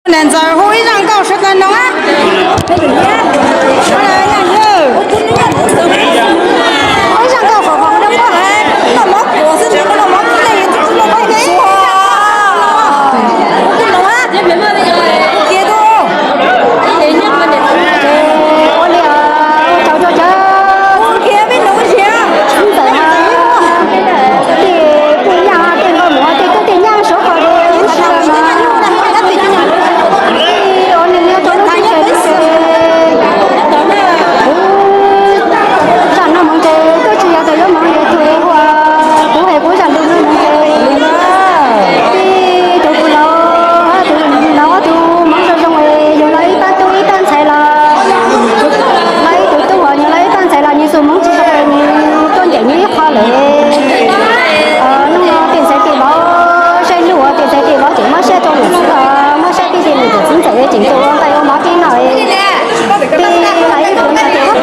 Niam ntxawm hu ib zaj nkauj sawv daws mloog na. Hu ib zaj nkauj qhov qhov no poj lawm, noj mov kuam xwb, noj mov kuam, noj mov kuam. Ua li, ua tsaug rau cov txiv ntxawm, tej poj yaj tej nkauj muam tej tub tej nyab suav koj li, ua li no rau lub teb chaws li. Kuv zaj no hmoov ntses twb tsis yog tias yuav hmoov ntses tug ua, kuv hais kuv zaj ntu no hmoov ntses. Tib tug kuv los, tus los ob tug hmoov zoo zoo es yug los ib pab tub ib pab ntxhais los, los ib tug tub uas yug los ib pab ntxhais los nws xu hmoov tsis zoo es nws tuaj ncaim nws ib qho lawm. Hnub no tej ntxhais tej vauv, saib hnub uas tej ntxhais tej vauv tseem mob siab rau nws xwb los mob siab tib si nws tus txiv ntxawm tseem tuaj ua nqaij ua mov pib noj. Peb los ib tug ntxhais tej vauv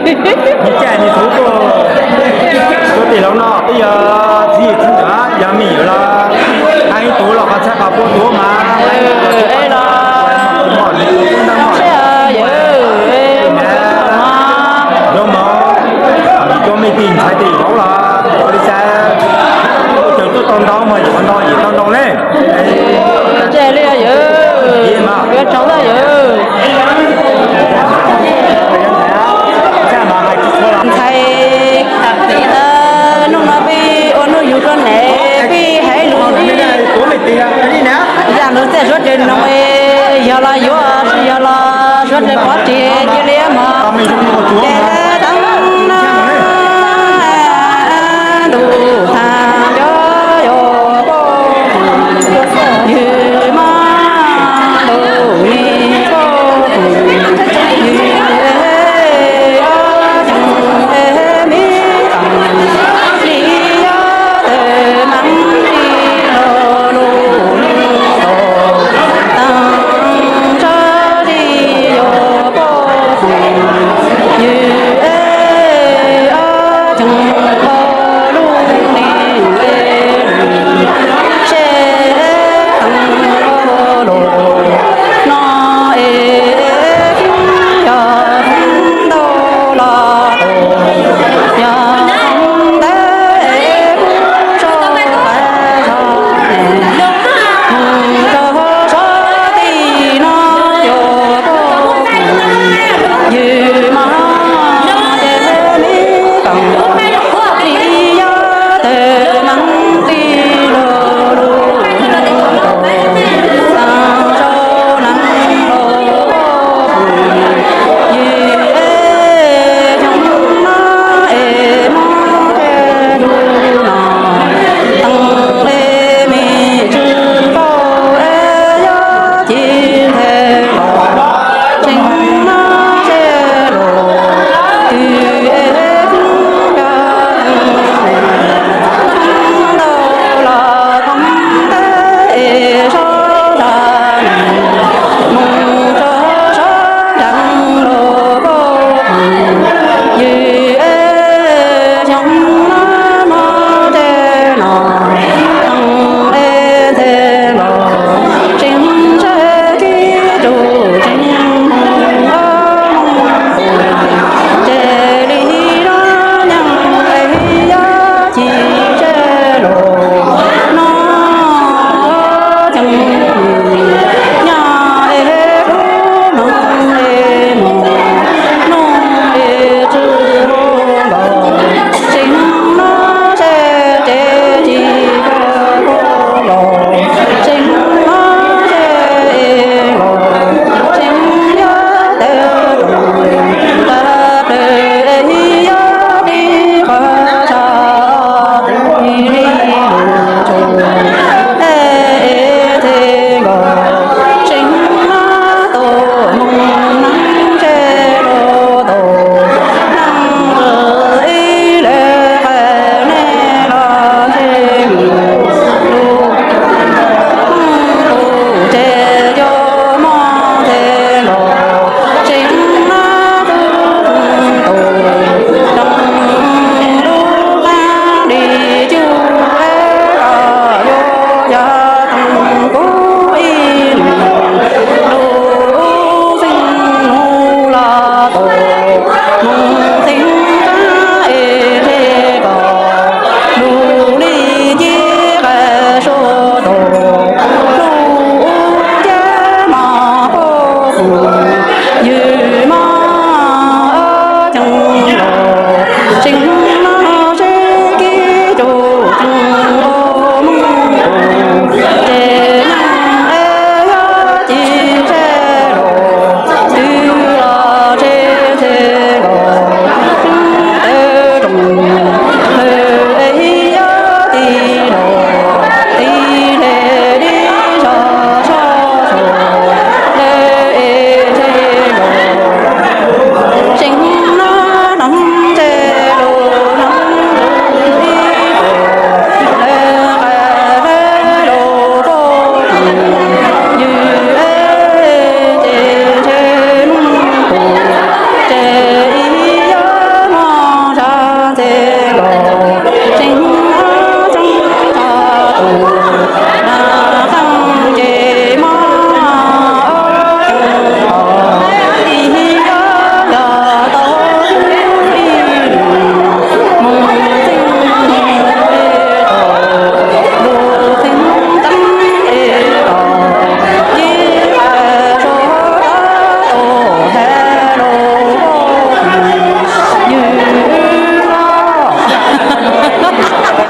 Nws caij nws tuv tuaj, tuaj tim laus no twb yog